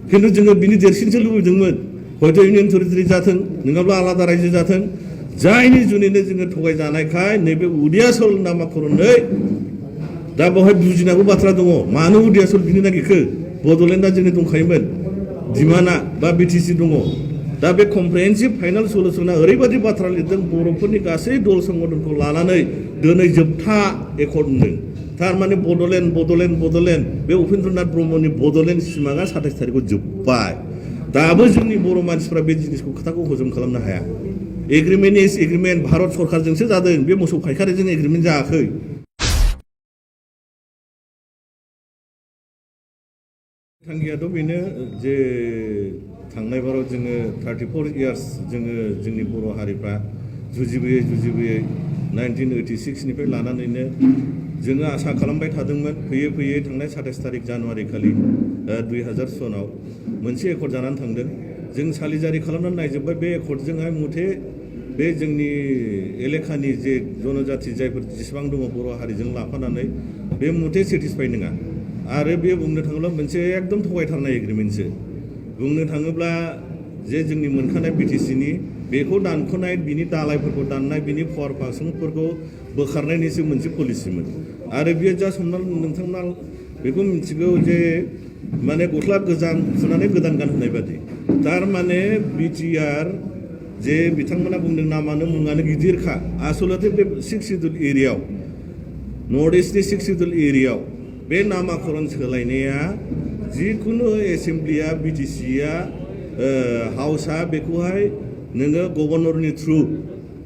खिन्थु जोङो बिनि देरसिनसो लुबैदोंमोन हयथ' इउनियन टेरिटरि जाथों नङाब्ला आलादा रायजो जाथों जायनि जुनैनो जोङो थगायजानायखाय नैबे उदियासल नामाकरनै दा बेवहाय बुजिनांगौ बाथ्रा दङ मानो उदियासल बिनो नागिरखो बड'लेण्डआ जोंनि दंखायोमोन दिमाना बा बिटिसि दङ दा बे कमप्रिहेन्सिभ फाइनाल सलुसना ओरैबायदि बाथ्रा लिरदों बर'फोरनि गासै दल संगठनखौ लानानै दिनै जोबथा एकर्ड होनदों थारमाने बड'लेण्ड बे उपेन्द्रनाथ ब्रह्मनि बड'लेण्ड सिमाङा 27 थारिखआव जोब्बाय दाबो जोंनि बर' मानसिफ्रा बे जिनिसखौ खोथाखौ हजम खालामनो हाया एग्रिमेन्ट इज एग्रिमेन्ट भारत सरकारजोंसो जादों बे मोसौ फायखारिजों एग्रिमेन्ट जायाखै थांखियाथ' बेनो जे थांनाय बाराव जोङो 34 इयार्स जोङो जोंनि बर' हारिफ्रा जुजिबोयै 1986 निफ्राय लानानैनो जोङो आसा खालामबाय थादोंमोन फैयै थांनाय 27 थारिख जानुवारि खालि 2000 सनाव मोनसे एकर्ड जानानै थांदों जों सालिजारि खालामनानै नायजोब्बाय बे एकर्डजोंहाय मुथे बे जोंनि एलेखानि जे जनजाति जायफोर जेसेबां दङ बर' हारिजों लाफानानै बे मुथे सेटिसफाइ नङा आरो बे बुंनो थाङोब्ला मोनसे एकदम थगायथारनाय एग्रिमेन्टसो बुंनो थाङोब्ला जे जोंनि मोनखानाय बिटिसिनि बेखौ दानख'नाय बिनि दालायफोरखौ दाननाय बिनि पावार फांसनफोरखौ बोखारनायनिसो मोनसे पलिसिमोन आरो बियो जास्ट हमना नोंथांमोना बेखौ मिथिगौ जे माने गस्ला गोजाम सुनानै गोदान गानहोनाय बादि थारमाने बिटिआर जे बिथांमोना बुंदों नामानो मुङानो गिदिरखा आसलथे बे 6 सिडुल एरियायाव नर्थ इस्टनि 6 सिडुल एरियायाव बे नामाकरण सोलायनाया जिखुनु एसेम्ब्लिया बिटिसिया हाउसआ बेखौहाय नोङो गभर्नरनि थ्रु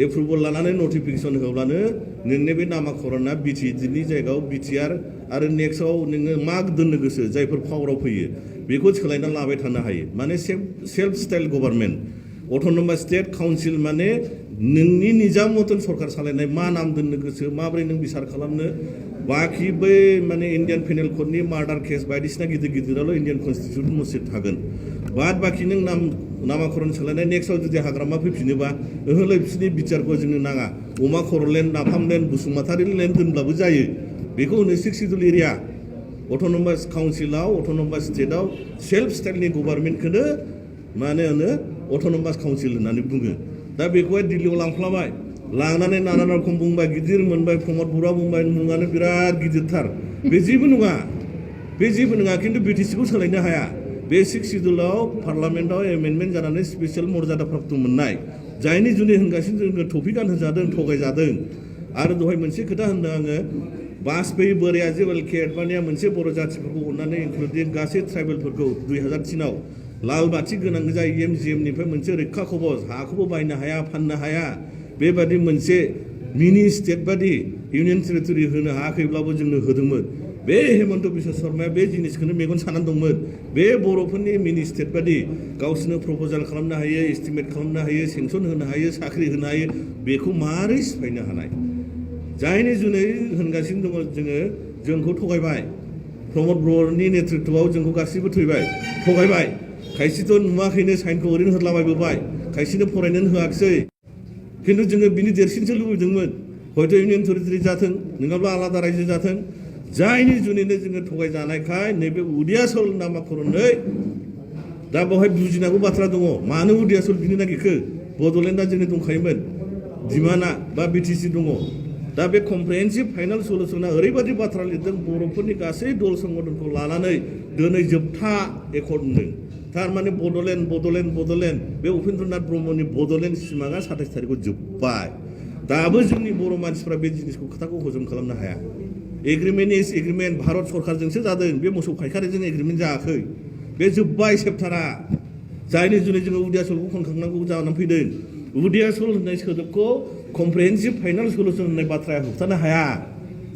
एप्रुभल लानानै नटिफिकेसन होब्लानो नोंनि बे नामाकरणआ बिटिसिनि जायगायाव बिटिआर आरो नेक्स्टआव नोङो मा दोननो गोसो जायफोर पावाराव फैयो बेखौ सोलायना लाबाय थानो हायो माने self style government autonomous state council माने नोंनि निजा मतन सरकार सालायनाय मा नाम दोननो गोसो माबोरै नों बिसार खालामनो बाखि बै माने इन्डियान पेनेल क'डनि मार्डार केस बायदिसिना गिदिराल' इन्डियान कनस्टिटिउसन मस्जिद थागोन बाद बाखि नों नामाकरण सोलायनाय नेक्स्टआव जुदि हाग्रामा फैफिनोबा ओहोलै बिसोरनि बिचारखौ जोंनो नाङा अमा खर'लेण्ड नाफामलेण्ड बसुमतारी लेण्ड दोनब्लाबो जायो बेखौ होनो 6 सिडुल एरिया अट'नमास काउन्सिलाव अट'नमास स्टेटआव सेल्फ स्टाइलनि गभर्नमेन्टखौनो माने होनो अट'नमास काउन्सिल होननानै बुङो दा बेखौहाय दिल्लीयाव लांफ्लाबाय लांनानै नाना रखम बुंबाय गिदिर मोनबाय प्रमद बर'आ बुंबाय मुङानो बिराद गिदिरथार बे जेबो नङा खिन्थु बिटिसिखौ सोलायनो हाया बे 6 सिडुलाव पार्लामेन्टआव एमेन्डमेन्ट जानानै स्पेसियेल मर्यादा प्राप्त मोननाय जायनि जुनै होनगासिनो जोङो टफि गानहोजादों थगायजादों आरो दहाय मोनसे खोथा होनदों आङो बाजपेयी बोराया जे एलके एडभानिया मोनसे बर' जाथिफोरखौ अननानै इनक्लुडिं गासै ट्राइबेलफोरखौ 2003आव लाल बाथि गोनां जाय एमजिएमनिफ्राय मोनसे रैखा कबच हाखौबो बायनो हाया फाननो हाया बेबादि मोनसे मिनि स्टेट बादि इउनियन टेरिटरि होनो हायाखैब्लाबो जोंनो होदोंमोन बे हेमन्त बिश्व शर्माया बे जिनिसखौनो मेगन सानानै दंमोन बे बर'फोरनि मिनि स्टेट बादि गावसोरनो प्रप'जाल खालामनो हायो एस्टिमेट खालामनो हायो सेंसन होनो हायो साख्रि होनो हायो बेखौ मारै सिफायनो हानाय जायनि जुनै होनगासिनो दङ जोंखौ थगायबाय प्रमद बर'नि नेतृत्वआव जोंखौ गासिबो थगायबाय खायसेथ' नुवाखैनो साइनखौ ओरैनो होदलाबायबोबाय खायसेनो फरायनोनो होआखिसै खिन्थु जोङो बिनि देरसिनसो लुबैदोंमोन हयथ' इउनियन टेरिटरि जाथों नङाब्ला आलादा रायजो जाथों जायनि जुनैनो जोङो थगायजानायखाय नैबे उदियासल नामाकरनै दा बेवहाय बुजिनांगौ बाथ्रा दङ मानो उदियासल बिनो नागिरखो बड'लेण्डआ जोंनि दंखायोमोन दिमाना बा बिटिसि दङ दा बे कमप्रिहेन्सिभ फाइनाल सलुसना ओरैबायदि बाथ्रा लिरदों बर'फोरनि गासै दल संगठनखौ लानानै दिनै जोबथा एकर्ड होनदों थारमाने बड'लेण्ड बे उपेन्द्रनाथ ब्रह्मनि बड'लेण्ड सिमाङा 27 थारिखआव जोब्बाय दाबो जोंनि बर' मानसिफ्रा बे जिनिसखौ खोथाखौ हजम खालामनो हाया एग्रिमेन्ट इज एग्रिमेन्ट भारत सरकारजोंसो जादों बे मोसौ फायखारिजों एग्रिमेन्ट जायाखै बे जोब्बाय सेप्टारा जायनि जुनै जोङो उदियासलखौ खनखांनांगौ जानानै फैदों उदियासल होननाय सोदोबखौ कमप्रिहेन्सिभ फाइनाल सलुसन होननाय बाथ्राया होबथानो हाया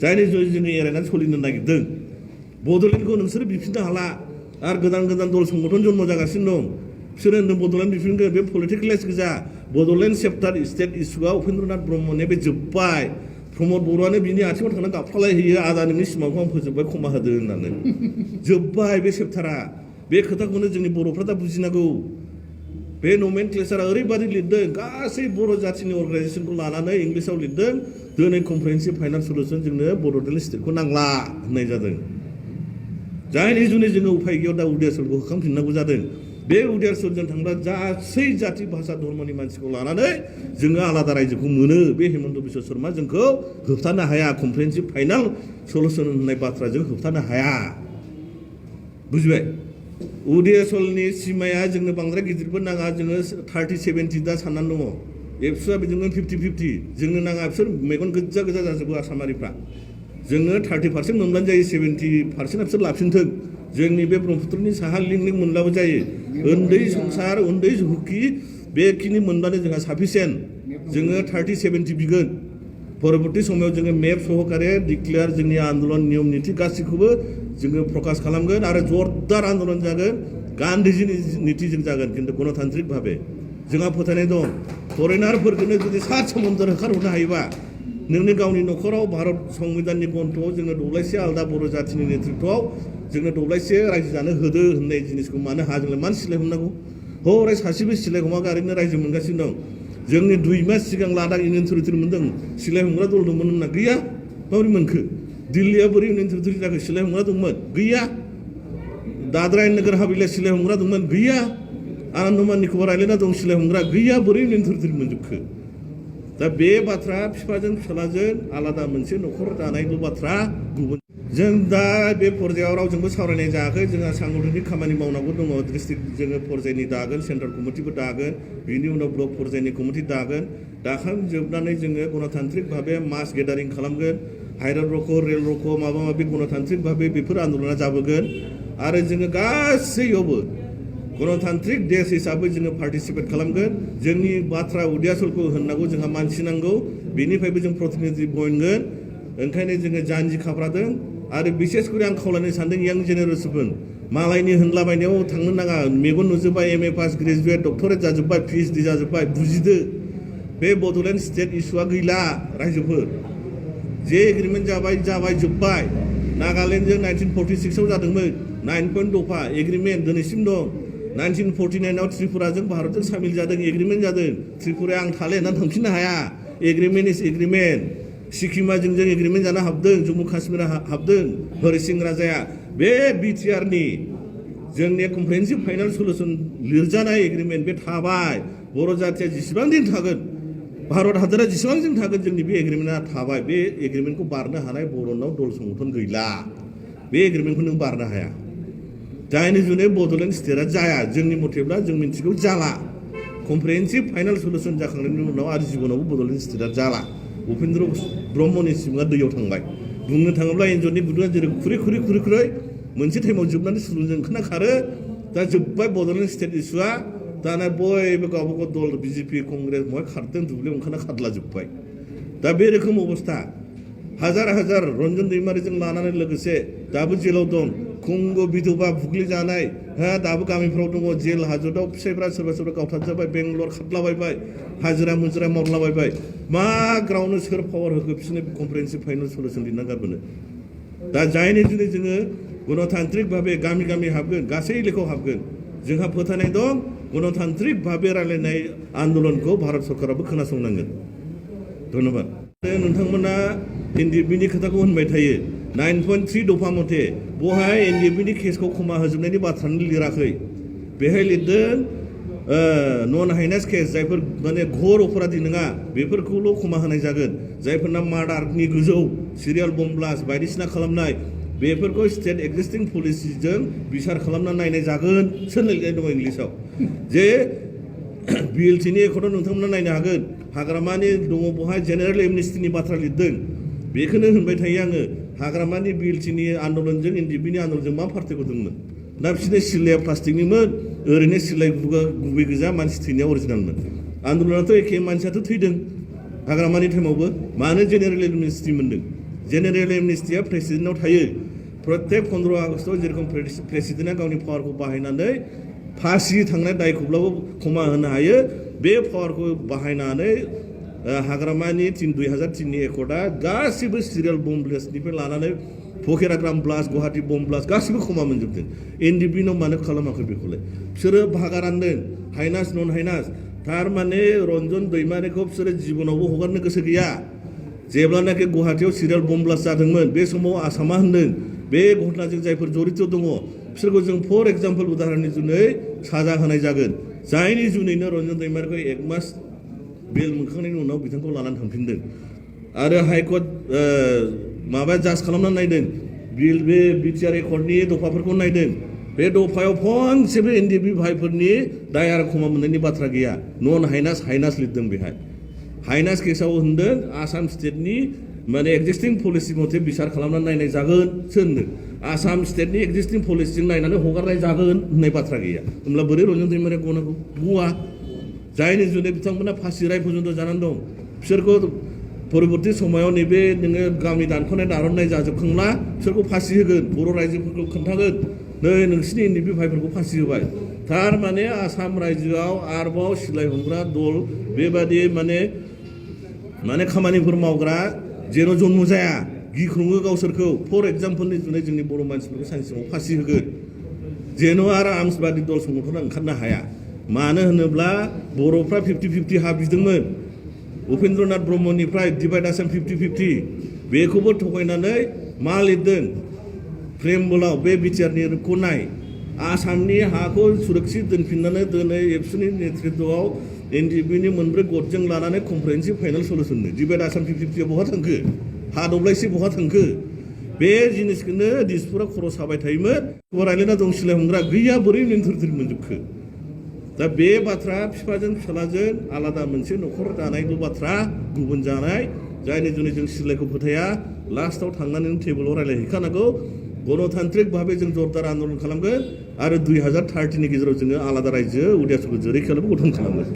जायनि जुनै जोङो एरायनानै सोलिनो नागिरदों बड'लेण्डखौ नोंसोरो बिफिननो हाला आरो गोदान दल संगठन जन्म जागासिनो दं बिसोरो होनदों बड'लेण्ड बिफिनगोन बे पलिटिकेलाइज गोजा बड'लेण्ड सेप्टार स्टेट इस्युआ उपेन्द्रनाथ ब्रह्मनि बे जोब्बाय प्रमद बर'आनो बिनि आथिङाव थांनानै गाबफ्लालायहैयो आदा नोंनि सिमांखौ आं फोजोबबाय क्षमा होदो होननानै जोब्बाय बे सेप्टारा बे खोथाखौनो जोंनि बर'फ्रा दा बुजिनांगौ बे नमेनक्लेचारा ओरैबादि लिरदों गासै बर' जाथिनि अर्गानाइजेसनखौ लानानै इंलिसाव लिरदों दिनै कमप्रिहेन्सिभ फाइनाल सलुसन जोंनो बड'लेण्ड स्टेटखौ नांला होननाय जादों जायनि जुनै जोङो उफाय गैयाव दा उदियासलखौ होखांफिननांगौ जादों बे उदियासलजों थांब्ला गासै जाथि भाषा धर्मनि मानसिखौ लानानै जोङो आलादा रायजोखौ मोनो बे हेमन्त बिश्व शर्मा जोंखौ होबथानो हाया कमप्रिहेन्सिभ फाइनाल सलुसन होननाय बाथ्राजों होबथानो हाया बुजिबाय उदियासलनि सिमाया जोंनो बांद्राय गिदिरबो नाङा जोङो 30-70 दा साननानै दङ एबसुआ बिदिनो 50-50 जोंनो नाङा बिसोर मेगन गोजा गोजा जाजोबो आसामारिफ्रा जोङो 30% मोनब्लानो जायो 70% बिसोर लाफिनथों जोंनि बे ब्रह्मपुत्रनि साहा लिं लिं मोनब्लाबो जायो उन्दै संसार उन्दै हुखि बेखिनि मोनब्लानो जोंहा साफिसियेन्ट जोङो 30-70 बिगोन परबर्ती समाव जोङो मेप सहकारे डिक्लेयार जोंनि आन्दलन नियम निथि गासैखौबो जोङो प्रकाश खालामगोन आरो जरदार आन्दलन जागोन गान्धीजिनि निथिजों जागोन खिन्थु गणतान्त्रिक भाबे जोंहा फोथायनाय दं फरेनारफोरखौनो जुदि सा समुद्र होखारहरनो हायोबा नोंनि गावनि न'खराव भारत संबिधाननि गन्थ'आव जोङो दब्लायसे आलादा बर' जाथिनि नेतृत्वआव जोङो दब्लायसे रायजो जानो होदो होननाय जिनिसखौ मानो हा जोंलाय मानो सिलाय हमनांगौ हरै सासेबो सिलाय हमा गारैनो रायजो मोनगासिनो दं जोंनि 2 मास सिगां लादाख इउनियन टेरिटरि मोनदों सिलाय हमग्रा दल दंमोन होनना गैया माबोरै मोनखो दिल्लीया बोरै इउनियन टेरिटरि जाखो सिलाय हमग्रा दंमोन गैया दादरा नोगोर हावेलिया सिलाय हमग्रा दंमोन गैया आनन्दमान निकबार आइलेन्डआ दं सिलाय हमग्रा गैया बोरै इउनियन टेरिटरि मोनजोबखो दा बे बाथ्रा बिफाजों फिसालाजों आलादा मोनसे न'खर दानायल' बाथ्रा गुबुन जों दा बे पर्यायाव रावजोंबो सावरायनाय जायाखै जोंहा सांगठनिक खामानि मावनांगौ दङ डिस्ट्रिक्ट जोङो पर्यायनि दागोन सेन्ट्रेल कमिटिबो दागोन बिनि उनाव ब्लक पर्यायनि कमिटि दागोन दाखांजोबनानै जोङो गणतान्त्रिक भाबे मास गेदारिं खालामगोन हाइरड रख' रेल रख' माबा माबि गणतान्त्रिक भाबे बेफोर आन्दलना जाबोगोन आरो जोङो गासैयावबो गणतान्त्रिक देश हिसाबै जोङो पार्टिसिपेट खालामगोन जोंनि बाथ्रा उदियासलखौ होननांगौ जोंहा मानसि नांगौ बेनिफ्रायबो जों प्रतिनिधि बयनगोन ओंखायनो जोङो जानजि खाफ्रादों आरो बिसेस करे आं खावलायनो सानदों यां जेनेरेसनफोर मालायनि होनलाबायनायाव थांनो नाङा मेगन नुजोब्बाय MA पास ग्रेजुवेट डक्टरेट जाजोब्बाय PhD जाजोब्बाय बुजिदो बे बड'लेण्ड स्टेट इस्युआ गैला रायजोफोर जे एग्रिमेन्ट जाबाय जोब्बाय नागालेण्डजों 1946आव जादोंमोन 9 पइन्ट दफा एग्रिमेन्ट दिनैसिम दं 1949आव त्रिपुराजों भारतजों सामिल जादों एग्रिमेन्ट जादों त्रिपुराया आं थाले होननानै थांफिननो हाया एग्रिमेन्ट इज एग्रिमेन्ट सिक्किमा जों एग्रिमेन्ट जानो हाबदों जम्मु काश्मीरा हाबदों हरिसिं राजाया बे BTRनि जोंनि कमप्रिहेन्सिभ फाइनाल सलुसन लिरजानाय एग्रिमेन्ट बे थाबाय बर' जाथिया जेसेबां दिन थागोन भारत हादरा जेसेबां दिन थागोन जोंनि बे एग्रिमेन्टआ थाबाय बे एग्रिमेन्टखौ बारनो हानाय बर'नाव दल संगठन गैला बे एग्रिमेन्टखौ नों बारनो हाया जायनि जुनै बड'लेण्ड स्टेटआ जाया जोंनि मथेब्ला जों मिन्थिगौ जाला कमप्रिहेन्सिभ फाइनाल सलुसन जाखांनायनि उनाव आरो जिबनावबो बड'लेण्ड स्टेटआ जाला उपेन्द्र ब्रह्मनि सिङा दैयाव थांबाय बुंनो थाङोब्ला एन्जरनि गुदुङा जेरै खुरै मोनसे टाइमाव जोबनानै सुलुंजों ओंखारना खारो दा जोब्बाय बड'लेण्ड स्टेट इस्युआ दाना बयबो गावबागाव दल BJP कंग्रेस बहाय खारदों दुब्लियाव ओंखारना खारला जोब्बाय दा बे रोखोम अबस्था हाजार रन्जन दैमारिजों लानानै लोगोसे दाबो जेलाव दं कंग' बिधबा बुग्लिजानाय दाबो गामिफ्राव दङ जेल हाजतआव फिसायफ्रा सोरबा गावथारजाबाय बेंगलर खारलाबायबाय हाजिरा मुजिरा मावलाबायबाय मा ग्राउन्डनो सोर पावार होखो बिसोरनो कमप्रिहेन्सिभ फाइनाल सलुसन लिरना गारबोनो दा जायनि जुनै जोङो गणतान्त्रिक भाबे गामि हाबगोन गासै एलेकायाव हाबगोन जोंहा फोथायनाय दं गणतान्त्रिक भाबे रायलायनाय आन्दलनखौ भारत सरकाराबो खोनासंनांगोन धन्यबाद नोंथांमोना NDFB नि खोथाखौ होनबाय थायो 9.3 दफा मथे बहाय NDFB नि केसखौ खमा होजोबनायनि बाथ्रानो लिराखै बेहाय लिरदों नन हाइनेस केस जायफोर माने घोर अपराधी नङा बेफोरखौल' खमा होनाय जागोन जायफोरना मार्डारनि गोजौ सिरियाल बम ब्लास्ट बायदिसिना खालामनाय बेफोरखौ स्टेट एक्जिस्टिं पलिसिजों बिसार खालामना नायनाय जागोन सोर लिरनाय दङ इंलिसाव जे BLTनि एकर्डआव नोंथांमोना नायनो हागोन हाग्रामानि दङ बहाय जेनेरेल एमनेस्टिनि बाथ्रा लिरदों बेखौनो होनबाय थायो आङो हाग्रामानि BLTनि आन्दलनजों NDFB नि आन्दलनजों मा पार्टिखौ दंमोन दा बिसोरनि सिलाया प्लास्टिकनिमोन ओरैनो सिलाय गुबै गोजा मानसि थैनाया अरिजिनेलमोन आन्दलनाथ' एखे मानसियाथ' थैदों हाग्रामानि टाइमावबो मानो जेनेरेल एमनेस्टि मोनदों जेनेरेल एमनेस्टिया प्रेसिडेन्टनाव थायो प्रत्येक 15 आगस्टआव जेरेखम प्रेसिडेन्टआ गावनि पावारखौ बाहायनानै फासि थांनाय दायखौब्लाबो खमा होनो हायो बे पावारखौ बाहायनानै हाग्रामानि 2003 नि एकर्डआ गासिबो सिरियाल बम ब्लास्टनिफ्राय लानानै फकेराग्राम ब्लास्ट गुवाहाटी बम ब्लास्ट गासिबो खमा मोनजोबदों NDFB नाव मानो खालामाखै बेखौलाय बिसोरो भागा रानदों हाइनास नन हाइनास थारमाने रन्जन दैमारिखौ बिसोरो जिबनावबो हगारनो गोसो गैया जेब्लानाखि गुवाहाटीयाव सिरियाल बम ब्लास्ट जादोंमोन बे समाव आसामा होनदों बे घटनाजों जायफोर जड़ित दङ बिसोरखौ जों फर एग्जाम्पल उदाहरननि जुनै साजा होनाय जागोन जायनि जुनैनो रन्जन दैमारिखौ 1 मास बेल मोनखांनायनि उनाव बिथांखौ लानानै थांफिनदों आरो हाइकर्ट माबा जाज खालामनानै नायदों बे बिटिआर एकर्डनि दफाफोरखौ नायदों बे दफायाव फंसेबो एनडिएफबि भाइफोरनि दाय आरो क्षमा मोननायनि बाथ्रा गैया नन हाइनास लिरदों बेहाय हाइनास केसाव होनदों आसाम स्टेटनि माने एक्जिस्टिं पलिसि मथे बिसार खालामनानै नायनाय जागोन होनदों आसाम स्टेटनि एक्जिस्टिं पलिसिजों नायनानै हगारनाय जागोन होननाय बाथ्रा गैया होमब्ला बोरै रन्जन दैमारिया गनांगौ गवा जायनि जुनै बिथांमोना फासि राय पर्यन्त जानानै दं बिसोरखौ परबर्ती समायाव नैबे नोङो गामि दानख'नाय दारननाय जाजोबखांब्ला बिसोरखौ फासि होगोन बर' रायजोफोरखौ खोन्थागोन नै नोंसिनि एनडिएफबि भाइफोरखौ फासि होबाय थारमाने आसाम रायजोआव आरोबाव सिलाय हमग्रा दल बेबादि माने खामानिफोर मावग्रा जेन' जन्म जाया गिख्रङो गावसोरखौ फर एग्जाम्पलनि जुनै जोंनि बर' मानसिफोरखौ सानसे समाव फासि होगोन जेन' आरो आर्मसबादि दल संगठना ओंखारनो हाया मानो होनोब्ला बर'फ्रा 50-50 हा बिदोंमोन उपेन्द्रनाथ ब्रह्मनिफ्राय डिभाइड आसाम 50-50 बेखौबो थगायनानै मा लिरदों प्रेमबलाव बे बिटिआरनिखौ नाय आसामनि हाखौ सुरक्षित दोनफिननानै दिनै एबसुनि नेतृत्वआव एनडिएफबिनि मोनब्रै गटजों लानानै कमप्रेहेन्सिभ फाइनाल सल्युसननो डिभाइड आसाम 50-50 बहा थांखो हा दब्लायसे बहा थांखो बे जिनिसखौनो दिसपुरा खर' साबाय थायोमोन रायलायना दं सिलाय हमग्रा गैया बोरै थोर मोनजोबखो दा बे बाथ्रा बिफाजों फिसालाजों आलादा मोनसे न'खर दानायल' बाथ्रा गुबुन जानाय जायनि जुनै जों सिलायखौ फोथाया लास्टआव थांनानै टेबोलाव रायलायहैखानांगौ गणतान्त्रिक भाबै जों जरदार आन्दलन खालामगोन आरो 2030नि गेजेराव जोङो आलादा रायजो उदियासखौ जेरैखालबो गठन खालामगोन